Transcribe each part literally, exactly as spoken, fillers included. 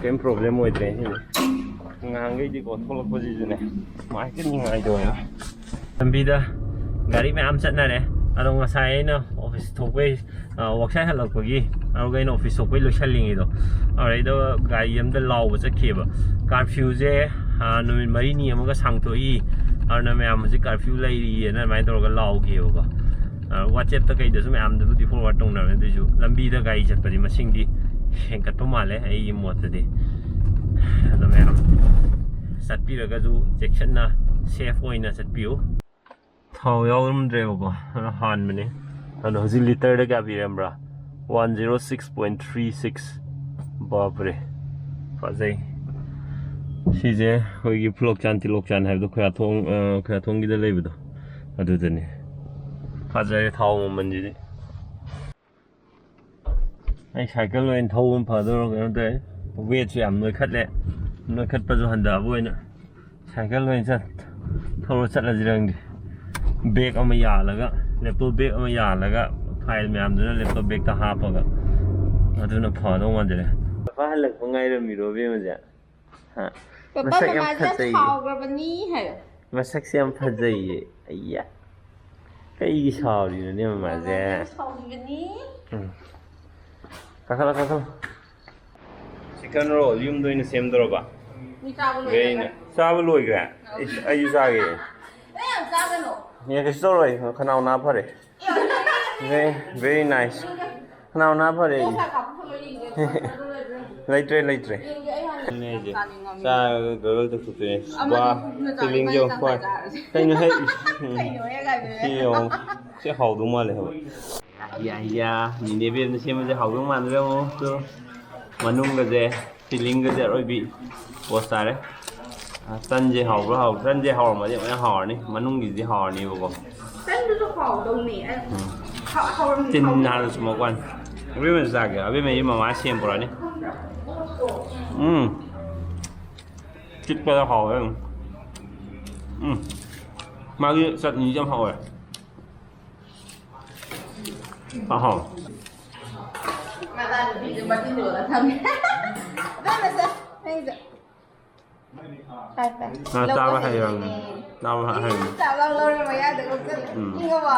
ꯀꯔꯤꯝ ꯄ꯭ꯔꯣꯕ꯭ꯂꯦꯝ ꯑꯣꯏꯗ꯭ꯔꯦ ꯁꯤꯗꯤ꯫ ꯉꯍꯥꯟꯈꯩꯗꯤꯀꯣ ꯊꯣꯛꯂꯛꯄꯁꯤꯁꯨꯅꯦ ꯅꯨꯡꯉꯥꯏꯇ ꯅꯨꯡꯉꯥꯏꯇꯕ꯫ ꯂꯝꯕꯤꯗ ꯒꯥꯔꯤ ꯃꯌꯥꯝ ꯆꯠꯅꯔꯦ꯫ ꯑꯗꯣ ꯉꯁꯥꯏ ꯑꯩꯅ ꯑꯣꯐꯤꯁ ꯊꯣꯛꯄꯩ, ꯋꯥꯛꯁꯥꯏꯠ ꯍꯜꯂꯛꯄꯒꯤ, ꯑꯗꯨꯒ ꯑꯩꯅ ꯑꯣꯐꯤꯁ ꯊꯣꯛꯄꯩ ꯂꯣꯏꯁꯜꯂꯤꯉꯩꯗꯣ, ꯑꯗꯨꯗꯩꯗ ꯒꯥꯔꯤ ꯑꯃꯗ ꯂꯥꯎꯕ ꯆꯠꯈꯤꯕ꯫ ꯀꯥꯔꯐ꯭ꯌꯨꯁꯦ ꯅꯨꯃꯤꯠ ꯃꯔꯤꯅꯤ ꯑꯃꯒ ꯁꯥꯡꯇꯣꯛꯏ, ꯑꯗꯨꯅ ꯃꯌꯥꯝ ꯍꯧꯖꯤꯛ ꯀꯥꯔꯐ꯭ꯌꯨ ꯂꯩꯔꯤꯑꯅ ꯑꯗꯨꯃꯥꯏꯅ ꯇꯧꯔꯒ ꯂꯥꯎꯈꯤꯕꯀꯣ꯫ ꯋꯥꯆꯦꯞꯇ ꯀꯩꯗꯁꯨ ꯃꯌꯥꯝꯗꯕꯨꯗꯤ ꯐꯣꯔꯋꯥꯔꯗ ꯇꯧꯅꯕꯅꯦ, ꯑꯗꯨꯏꯁꯨ ꯂꯝꯕꯤꯗ ꯒꯥꯔꯤ ꯆꯠꯄꯗꯤ ꯃꯁꯤꯡꯗꯤ ꯍꯦꯟꯒꯠꯄ ꯃꯥꯜꯂꯦ ꯑꯩꯒꯤ ꯃꯣꯠꯇꯗꯤ꯫ ꯑꯗꯣ ꯃꯌꯥꯝ ꯆꯠꯄꯤꯔꯒꯁꯨ ꯆꯦꯛꯁꯤꯟꯅ, ꯁꯦꯐ ꯑꯣꯏꯅ ꯆꯠꯄꯤꯌꯨ꯫ ꯊꯥꯎ ꯌꯥꯎꯔꯝꯗ꯭ꯔꯦꯕꯀꯣ, ꯑꯗꯣ ꯍꯥꯟꯕꯅꯦ꯫ ꯑꯗꯣ ꯍꯧꯖꯤꯛ ꯂꯤꯇꯔꯗ ꯀꯌꯥ ꯄꯤꯔꯝꯕ꯭ꯔꯥ? One zero six point three six꯫ ꯕꯥꯞꯔꯦ, ꯐꯖꯩ꯫ ꯁꯤꯁꯦ ꯑꯩꯈꯣꯏꯒꯤ ꯐꯨꯂꯣꯛꯆꯥꯟ ꯇꯤꯂꯣꯛꯆꯥꯟ ꯍꯥꯏꯕꯗꯣ, ꯈꯣꯌꯥꯊꯣꯡ, ꯑ, ꯈꯣꯌꯥꯊꯣꯡꯒꯤꯗ ꯂꯩꯕꯗꯣ, ꯑꯗꯨꯗꯅꯦ꯫ ꯐꯖꯔꯦ ꯊꯥꯎ ꯃꯃꯜꯁꯤꯗꯤ꯫ ꯑꯩ ꯁꯥꯏꯀꯜ ꯑꯣꯏꯅ ꯊꯧꯕꯅ ꯐꯗꯧꯔꯣ, ꯀꯩꯅꯣ ꯇꯧꯋꯦ꯫ ꯋꯦꯠꯁꯨ ꯌꯥꯝ ꯅꯣꯏꯈꯠꯂꯦ, ꯅꯣꯏꯈꯠꯄꯁꯨ ꯍꯟꯊꯕ ꯑꯣꯏꯅ ꯁꯥꯏꯀꯜ ꯑꯣꯏꯅ ꯆꯠ-, ꯊꯧꯔ ꯆꯠꯂꯁꯤꯔ ꯈꯪꯗꯦ꯫ ꯕꯦꯒ ꯑꯃ ꯌꯥꯜꯂꯒ, ꯂꯦꯞꯇꯣꯞ ꯕꯦꯒ ꯑꯃ ꯌꯥꯜꯂꯒ, ꯐꯥꯏꯜ ꯃꯌꯥꯝꯗꯨꯅ ꯂꯦꯞꯇꯣꯞ ꯕꯦꯒꯇ ꯍꯥꯞꯄꯒ, ꯑꯗꯨꯅ ꯐꯗꯧ ꯃꯥꯟꯁꯤꯜꯂꯦ꯫ ꯄꯄꯥ ꯍꯜꯂꯛꯄ ꯉꯥꯏꯔꯝꯃꯤꯔꯣ, ꯏꯕꯦꯝꯃꯁꯦ? ꯍꯥ? ꯄꯄꯥ ꯃꯁꯛ ꯌꯥꯝ ꯃꯃꯥꯁꯦ ꯌꯥꯝ ꯐꯖꯩꯌꯦ꯫ ꯁꯥꯎꯈ꯭ꯔꯕꯅꯤ ꯍꯥꯏꯌꯣ꯫ ꯃꯁꯛꯁꯦ ꯌꯥꯝ ꯐꯖꯩꯌꯦ꯫ ꯑꯩꯌꯥ꯫ ꯀꯩꯒꯤ ꯁꯥꯎꯔꯤꯅꯣꯅꯦ ꯃꯃꯥꯁꯦ? ꯃꯃꯥꯁꯦ ꯁꯥꯎꯈꯤꯕꯅꯤ꯫ ꯎꯝ꯫ ꯀꯥꯈꯠꯂꯣ, ꯀꯥꯈꯠꯂꯣ꯫ ꯆꯤꯛꯀꯟ ꯔꯣꯜ ꯌꯨꯝꯗ ꯑꯣꯏꯅ ꯁꯦꯝꯗꯧꯔꯕ? ꯃꯤ ꯆꯥꯕ ꯂꯣꯏꯔꯦ꯫ ꯆꯥꯕ ꯂꯣꯏꯈ꯭ꯔꯦ? ꯑꯧ꯫ ꯏꯁ, ꯑꯩꯁꯨ ꯆꯥꯒꯦ꯫ ꯅꯪ ꯌꯥꯝ ꯆꯥꯒꯅꯣ꯫ ꯑꯦ, ꯀꯩꯁꯨ ꯇꯧꯔꯣꯏ꯫ ꯈꯅꯥꯎ ꯅꯥ ꯐꯔꯦ꯫ ꯌꯥꯝ ꯆꯥꯒꯅꯣ꯫ Very, very nice꯫ ꯈꯅꯥꯎ ꯅꯥ ꯐꯔꯦ ꯑꯩ꯫ ꯄꯣꯁꯥ ꯀꯥꯞꯄ ꯐꯣꯇꯣ ꯌꯦꯡꯒꯦ꯫ ꯂꯩꯇ꯭ꯔꯦ, ꯂꯩꯇ꯭ꯔꯦ꯫ ꯌꯦꯡꯒꯦ ꯑꯩ ꯍꯥꯟꯅ꯫ ꯑꯗꯨꯅꯦ ꯑꯩꯁꯦ꯫ ꯆꯥꯅꯤꯡꯉꯝꯅꯦ꯫ ꯆꯥꯔꯒ ꯒꯔꯒꯜ ꯇꯧꯊꯣꯛꯇꯣꯏꯅꯦ꯫ ꯑꯃꯗꯤ ꯋꯥ, ꯄꯨꯛꯅ ꯆꯥꯕ, feeling ꯌꯦꯡꯉꯣ꯫ ꯏꯕꯥꯅꯤ ꯆꯥꯛ ꯍꯣꯏ꯫ ꯆꯥꯔꯁꯦ꯫ ꯀꯩꯅꯣ ꯍꯦ? ꯀꯩꯅꯣ ꯍꯦ ꯀꯥꯏꯗꯨꯅꯦ꯫ ꯁꯤ ꯌꯦꯡꯉꯣ꯫ ꯁꯤ ꯍꯥꯎꯗꯧ ꯃꯥꯜꯂꯦ ꯍꯥꯏꯕ꯫ ꯌꯥ, ꯌꯥ, ꯅꯦꯅꯦ ꯕꯦꯝꯅ ꯁꯦꯝꯕꯁꯦ ꯍꯥꯎꯗꯧ ꯃꯥꯟꯗ꯭ꯔꯦ ꯑꯃꯨꯛ꯫ ꯇꯨ, ꯃꯅꯨꯡꯒꯁꯦ, filling ꯒꯁꯦ ꯑꯔꯣꯏꯕꯤ ꯄꯣꯁ ꯇꯥꯔꯦ꯫ ꯑ, ꯇꯟꯁꯦ ꯍꯥꯎꯕ꯭ꯔꯥ ꯍꯥꯎ-, ꯇꯟꯁꯦ ꯍꯥꯎꯔꯝꯃꯗꯤ ꯑꯃꯨꯛ ꯍꯦꯟꯅ ꯍꯥꯎꯔꯅꯤ, ꯃꯅꯨꯡꯒꯤꯁꯤꯗꯤ ꯍꯥꯎꯔꯅꯤꯕꯀꯣ꯫ ꯇꯟꯗꯨꯁꯨ ꯍꯥꯎꯗꯧꯅꯦ꯫ ꯑ, ꯎꯝ꯫ ꯍꯥ-, ꯍꯥꯎꯔꯝ-, ꯇꯤꯟ ꯍꯥꯎ-, ꯍꯥꯟꯅ ꯆꯨꯝꯃꯛꯄ ꯋꯥꯅꯤ꯫ ꯑꯕꯦꯝꯃꯁꯨ ꯆꯥꯒꯦ, ꯑꯕꯦꯝꯃꯒꯤ ꯃꯃꯥ ꯁꯦꯝ ꯄꯨꯔꯛꯑꯅꯤ꯫ ꯎꯝ꯫ ꯆꯤꯛꯄꯗ ꯍꯥꯎꯋꯦ ꯑꯗꯨꯝ꯫ ꯎꯝ꯫ ꯃꯥꯒꯤ ꯆꯠꯅꯤꯁꯦ ꯌꯥꯝ ꯍꯥꯎꯋꯦ꯫ ꯑꯍꯥꯎ꯫ ꯃꯆꯥꯅꯨꯄꯤꯁꯦ ꯃꯆꯤꯟ ꯌꯣꯜꯂ ꯊꯝꯃꯦ꯫ ꯇꯥꯏ, ꯇꯥꯏ꯫ ꯃꯥ ꯆꯥꯕ ꯍꯩꯔꯕꯅꯦ꯫ ꯆꯥꯕ ꯍꯩꯔꯕꯅꯦ꯫ ꯆꯥꯛ ꯂꯥꯝ ꯂꯧꯔꯦ, ꯃꯌꯥꯗ ꯂꯧꯁꯜꯂꯦ꯫ ꯎꯝ꯫ ꯏꯪꯉꯕꯣ?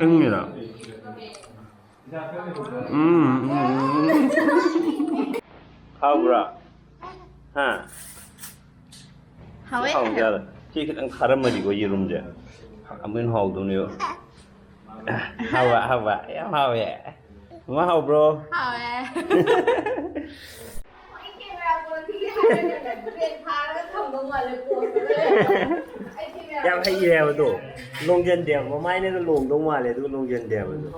ꯏꯪꯉꯤꯔꯣ? ꯎꯝ, ꯎꯝ, ꯎꯝ, ꯎꯝ꯫ ꯍꯥꯎꯕ꯭ꯔꯥ? ꯍꯥ? ꯍꯥꯎꯋꯦ꯫ ꯍꯥꯎꯖꯥꯠꯂ? ꯁꯤ ꯈꯤꯇꯪ ꯈꯥꯔꯝꯃꯗꯤꯀꯣ, ꯌꯦꯔꯨꯝꯁꯦ ꯑꯃꯨꯛ ꯍꯦꯟꯅ ꯍꯥꯎꯗꯧꯅꯦꯕ꯫ ꯍꯥꯎꯕ, ꯍꯥꯎꯕ, ꯌꯥꯝ ꯍꯥꯎꯋꯦ꯫ ꯃꯃꯥ, ꯍꯥꯎꯕ꯭ꯔꯣ? ꯍꯥꯎꯋꯦ꯫ ꯌꯥꯝ ꯍꯩꯔꯦ ꯍꯥꯏꯕꯗꯣ꯫ ꯂꯣꯡꯖꯟꯗꯦꯕ꯫ ꯃꯃꯥꯏꯅꯒ ꯂꯣꯡꯗꯧ ꯃꯥꯜꯂꯦ, ꯑꯗꯨꯒ ꯂꯣꯡꯖꯟꯗꯦ ꯍꯥꯏꯕꯗꯣ꯫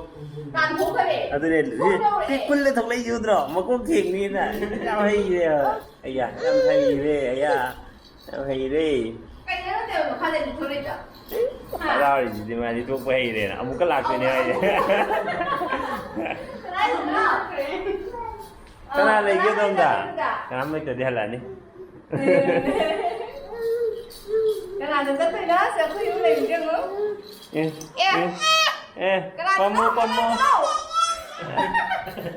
ꯇꯥꯟꯊꯣꯛꯈꯔꯦ꯫ ꯑꯗꯨꯅꯦ, ꯁꯤ, ꯁꯤ ꯀꯨꯜꯂ ꯊꯣꯛꯂꯛꯏꯁꯦ ꯎꯗ꯭ꯔꯣ? ꯃꯀꯣꯛ ꯊꯦꯡꯅꯤꯅ꯫ ꯌꯥꯝ ꯍꯩꯔꯦꯕ꯫ ꯑꯩꯌꯥ, ꯌꯥꯝ ꯍꯩꯔꯦ, ꯑꯩꯌꯥ꯫ ꯌꯥꯝ ꯍꯩꯔꯦ꯫ ꯀꯩꯅꯣ ꯅꯠꯇꯦꯕ ꯃꯈꯥꯗ ꯂꯤꯠꯊꯣꯔꯛꯏꯗꯣ? ꯍꯥ? ꯍꯔꯥꯎꯔꯤꯁꯤꯗꯤ ꯃꯥꯗꯤ ꯊꯣꯛꯄ ꯍꯩꯔꯦꯅ꯫ ꯑꯃꯨꯛꯀ ꯂꯥꯛꯇꯣꯏꯅꯦ ꯍꯥꯏꯁꯦ꯫ ꯀꯗꯥꯏꯗꯅꯣ? ꯀꯅꯥ ꯂꯩꯒꯦ ꯑꯗꯣꯝꯗ? ꯀꯅꯥꯝ ꯂꯩꯇ꯭ꯔꯗꯤ ꯍꯜꯂꯛꯑꯅꯤ꯫ ꯀꯅꯥꯗ ꯆꯠꯇꯣꯏꯅꯣ? ꯑꯁ, ꯑꯩꯈꯣꯏ ꯌꯨꯝ ꯂꯩꯕꯤꯗꯦ ꯑꯃꯨꯛ꯫ ꯑꯦ, ꯑꯦ, ꯑꯦ, ꯀꯅꯥꯗꯅꯣ? ꯄꯝꯃꯣ, ꯄꯝꯃꯣ꯫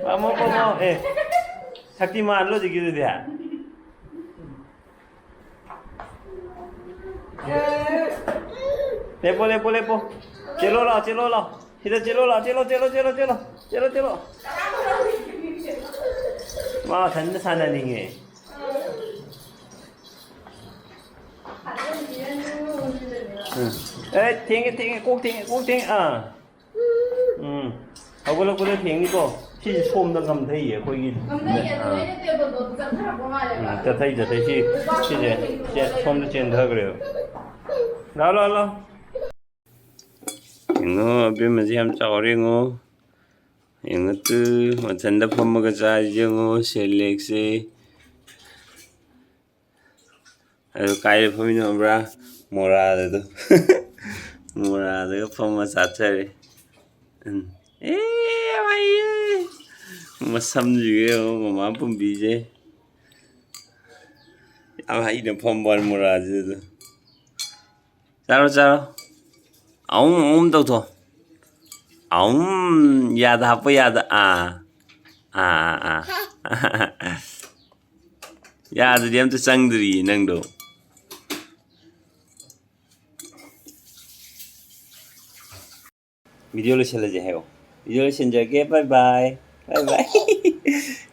ꯄꯝꯃꯣ, ꯄꯝꯃꯣ꯫ ꯑꯦ, ꯁꯛꯇꯤꯃꯥꯟꯂꯣ ꯍꯧꯖꯤꯛꯀꯤꯗꯨꯗꯤ? ꯂꯦꯞꯄꯣ, ꯂꯦꯞꯄꯣ, ꯂꯦꯞꯄꯣ꯫ ꯆꯦꯜꯂꯣ ꯂꯥꯎ, ꯆꯦꯜꯂꯣ ꯂꯥꯎ꯫ ꯁꯤꯗ ꯆꯦꯜꯂꯣ ꯂꯥꯎ, ꯆꯦꯜꯂꯣ, ꯆꯦꯜꯂꯣ, ꯆꯦꯜꯂꯣ, ꯆꯦꯜꯂꯣ꯫ ꯆꯦꯜꯂꯣ, ꯆꯦꯜꯂꯣ꯫ ꯃꯥ ꯃꯊꯟꯇ ꯁꯥꯟꯅꯅꯤꯡꯉꯦ꯫ ꯎꯝ꯫ ꯑꯦ, ꯊꯦꯡꯉꯦ, ꯊꯦꯡꯉꯦ, ꯀꯣꯛ ꯊꯦꯡꯉꯦ, ꯀꯣꯛ ꯊꯦꯡꯉꯦ꯫ ꯑꯥ꯫ ꯎꯝ꯫ ꯍꯧꯒꯠꯂꯛꯄꯗ ꯊꯦꯡꯅꯤꯀꯣ꯫ ꯁꯤꯁꯦ ꯁꯣꯝꯗ ꯉꯝꯊꯩꯌꯦ ꯑꯩꯈꯣꯏꯒꯤ꯫ ꯉꯝꯊꯩꯌꯦ, ꯑꯗꯨ ꯑꯥ꯫ ꯑꯩꯅ ꯇꯦꯕꯜꯗꯣ ꯑꯗꯨ ꯆꯠꯊꯔꯛꯄ ꯃꯥꯜꯂꯦꯕ꯫ ꯎꯝ, ꯆꯠꯊꯩ, ꯆꯠꯊꯩ꯫ ꯁꯤ, ꯁꯤꯁꯦ ꯆꯦ-, ꯁꯣꯝꯗ ꯆꯦꯟꯊꯈ꯭ꯔꯦꯕ꯫ ꯂꯥꯎ, ꯂꯥꯎ, ꯂꯥꯎ꯫ ꯌꯦꯡꯉꯣ, ꯑꯕꯦꯝꯃꯁꯤ ꯌꯥꯝ ꯆꯥꯎꯔꯦ, ꯌꯦꯡꯉꯣ꯫ ꯌꯦꯡꯉꯣ ꯇꯨ, ꯃꯊꯟꯇ ꯐꯝꯃꯒ ꯆꯥꯔꯤꯁꯦ ꯌꯦꯡꯉꯣ, ꯁꯦꯂꯦꯛꯁꯦ꯫ ꯑꯗꯨ ꯀꯥꯏꯗ ꯐꯝꯃꯤꯅꯣ ꯈꯪꯕ꯭ꯔꯥ? ꯃꯣꯔꯥꯗ ꯑꯗꯨ꯫ ꯃꯣꯔꯥꯗꯒ ꯐꯝꯃ ꯆꯥꯊꯔꯦ꯫ ꯎꯝ꯫ ꯑꯦ, ꯌꯥꯝ ꯍꯩꯌꯦ꯫ ꯃꯁꯝꯁꯤꯒ ꯌꯦꯡꯉꯣ, ꯃꯃꯥ ꯄꯨꯝꯕꯤꯁꯦ꯫ ꯌꯥꯝ ꯍꯩꯅ ꯐꯝꯕ ꯋꯥꯅꯤ ꯃꯣꯔꯥꯁꯤꯗ꯫ ꯆꯥꯔꯣ, ꯆꯥꯔꯣ꯫ ꯑꯍꯨꯝ, ꯑꯍꯨꯝ ꯇꯧꯊꯣꯛ꯫ ꯑꯝ, ꯌꯥꯗ ꯍꯥꯞꯄꯣ, ꯌꯥꯗ꯫ ꯑꯥ꯫ ꯑꯥ, ꯑꯥ, ꯑꯥ꯫ ꯌꯥꯗꯗꯤ ꯑꯝꯇ ꯆꯪꯗ꯭ꯔꯤꯌꯦ ꯅꯪꯗꯣ꯫ ꯚꯤꯗꯤꯑꯣ ꯂꯣꯏꯁꯤꯜꯂꯁꯦ ꯍꯥꯏꯌꯣ꯫ ꯚꯤꯗꯤꯑꯣ ꯂꯣꯏꯁꯤꯟꯖꯔꯒꯦ, bye bye꯫ Bye bye꯫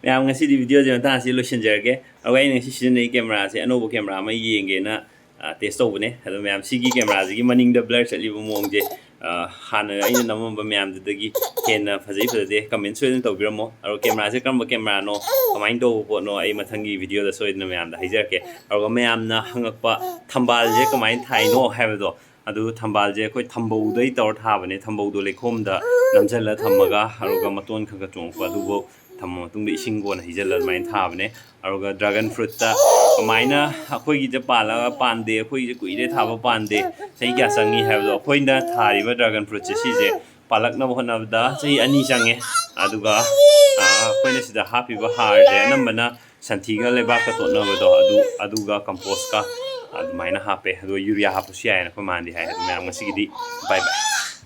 ꯃꯌꯥꯝ, ꯉꯁꯤꯗꯤ ꯚꯤꯗꯤꯑꯣꯁꯦ ꯃꯇꯥꯡ ꯑꯁꯤ ꯂꯣꯏꯁꯤꯟꯖꯔꯒꯦ꯫ ꯑꯗꯨꯒ ꯑꯩꯅ ꯉꯁꯤ ꯁꯤꯖꯤꯟꯅꯔꯤ ꯀꯦꯃꯦꯔꯥꯁꯦ ꯑꯅꯧꯕ ꯀꯦꯃꯦꯔꯥ ꯑꯃ ꯌꯦꯡꯒꯦꯅ, ꯑ, ꯇꯦꯁ ꯇꯧꯕꯅꯦ꯫ ꯑꯗꯣ ꯃꯌꯥꯝ, ꯁꯤꯒꯤ ꯀꯦꯃꯦꯔꯥꯁꯤꯒꯤ ꯃꯅꯤꯡꯗ ꯕ꯭ꯂꯔ ꯆꯠꯂꯤꯕ ꯃꯑꯣꯡꯁꯦ, ꯑ, ꯍꯥꯟꯅ ꯑꯩꯅ ꯅꯝꯃꯝꯕ ꯃꯌꯥꯝꯗꯨꯗꯒꯤ ꯍꯦꯟꯅ ꯐꯖꯩ ꯐꯖꯗꯦ ꯀꯃꯦꯟ ꯁꯣꯏꯗꯅ ꯇꯧꯕꯤꯔꯝꯃꯣ꯫ ꯑꯗꯣ ꯀꯦꯃꯦꯔꯥꯁꯦ ꯀꯔꯝꯕ ꯀꯦꯃꯦꯔꯥꯅꯣ, ꯀꯃꯥꯏꯅ ꯇꯧꯕ ꯄꯣꯠꯅꯣ, ꯑꯩ ꯃꯊꯪꯒꯤ ꯚꯤꯗꯤꯑꯣꯗ ꯁꯣꯏꯗꯅ ꯃꯌꯥꯝꯗ ꯍꯥꯏꯖꯔꯛꯀꯦ꯫ ꯑꯗꯨꯒ ꯃꯌꯥꯝꯅ ꯍꯪꯉꯛꯄ ꯊꯝꯕꯥꯜꯁꯦ ꯀꯃꯥꯏꯅ ꯊꯥꯏꯅꯣ ꯍꯥꯏꯕꯗꯣ, ꯑꯗꯨ ꯊꯝꯕꯥꯜꯁꯦ ꯑꯩꯈꯣꯏ ꯊꯝꯕꯧꯗꯩ ꯇꯧꯔ ꯊꯥꯕꯅꯦ꯫ ꯊꯝꯕꯧꯗꯣ ꯂꯩꯈꯣꯝꯗ ꯅꯝꯁꯤꯜꯂ ꯊꯝꯃꯒ, ꯑꯗꯨꯒ ꯃꯇꯣꯟ ꯈꯔ ꯈꯔ ꯆꯣꯡꯉꯛꯄ ꯑꯗꯨꯕꯨ ꯊꯝꯃ ꯃꯇꯨꯡꯗ ꯏꯁꯤꯡ ꯀꯣꯟꯅ ꯍꯩꯖꯤꯜꯂ ꯑꯗꯨꯃꯥꯏꯅ ꯊꯥꯕꯅꯦ꯫ ꯑꯗꯨꯒ ꯗ꯭ꯔꯥꯒꯟ ꯐ꯭ꯔꯨꯠꯇ ꯀꯃꯥꯏꯅ ꯑꯩꯈꯣꯏꯒꯤꯁꯦ ꯄꯥꯜꯂꯒ ꯄꯥꯟꯗꯦ, ꯑꯩꯈꯣꯏꯒꯤꯁꯦ ꯀꯨꯏꯔꯦ ꯊꯥꯕ ꯄꯥꯟꯗꯦ, ꯆꯍꯤ ꯀꯌꯥ ꯆꯪꯉꯤ ꯍꯥꯏꯕꯗꯣ, ꯑꯩꯈꯣꯏꯅ ꯊꯥꯔꯤꯕ ꯗ꯭ꯔꯥꯒꯟ ꯐ꯭ꯔꯨꯠꯁꯦ ꯁꯤꯁꯦ ꯄꯥꯜꯂꯛꯅꯕ ꯍꯣꯠꯅꯕꯗ ꯆꯍꯤ ꯑꯅꯤ ꯆꯪꯉꯦ꯫ ꯑꯗꯨꯒ, ꯑ, ꯑꯩꯈꯣꯏꯅ ꯁꯤꯗ ꯍꯥꯞꯄꯤꯕ ꯍꯥꯔꯁꯦ ꯑꯅꯝꯕꯅ ꯁꯟꯊꯤꯒ ꯂꯩꯕꯥꯛꯀ ꯇꯣꯠꯅꯕꯗꯣ ꯑꯗꯨ, ꯑꯗꯨꯒ ꯀꯝꯄꯣꯁꯀ ꯑꯗꯨꯃꯥꯏꯅ ꯍꯥꯞꯄꯦ꯫ ꯑꯗꯨꯒ ꯌꯨꯔꯤꯌꯥ ꯍꯥꯞꯄꯁꯨ ꯌꯥꯏꯌꯦꯅ ꯑꯩꯈꯣꯏ ꯃꯥꯅꯗꯤ ꯍꯥꯏ꯫ ꯑꯗꯨ ꯃꯌꯥꯝ, ꯉꯁꯤꯒꯤꯗꯤ bye bye꯫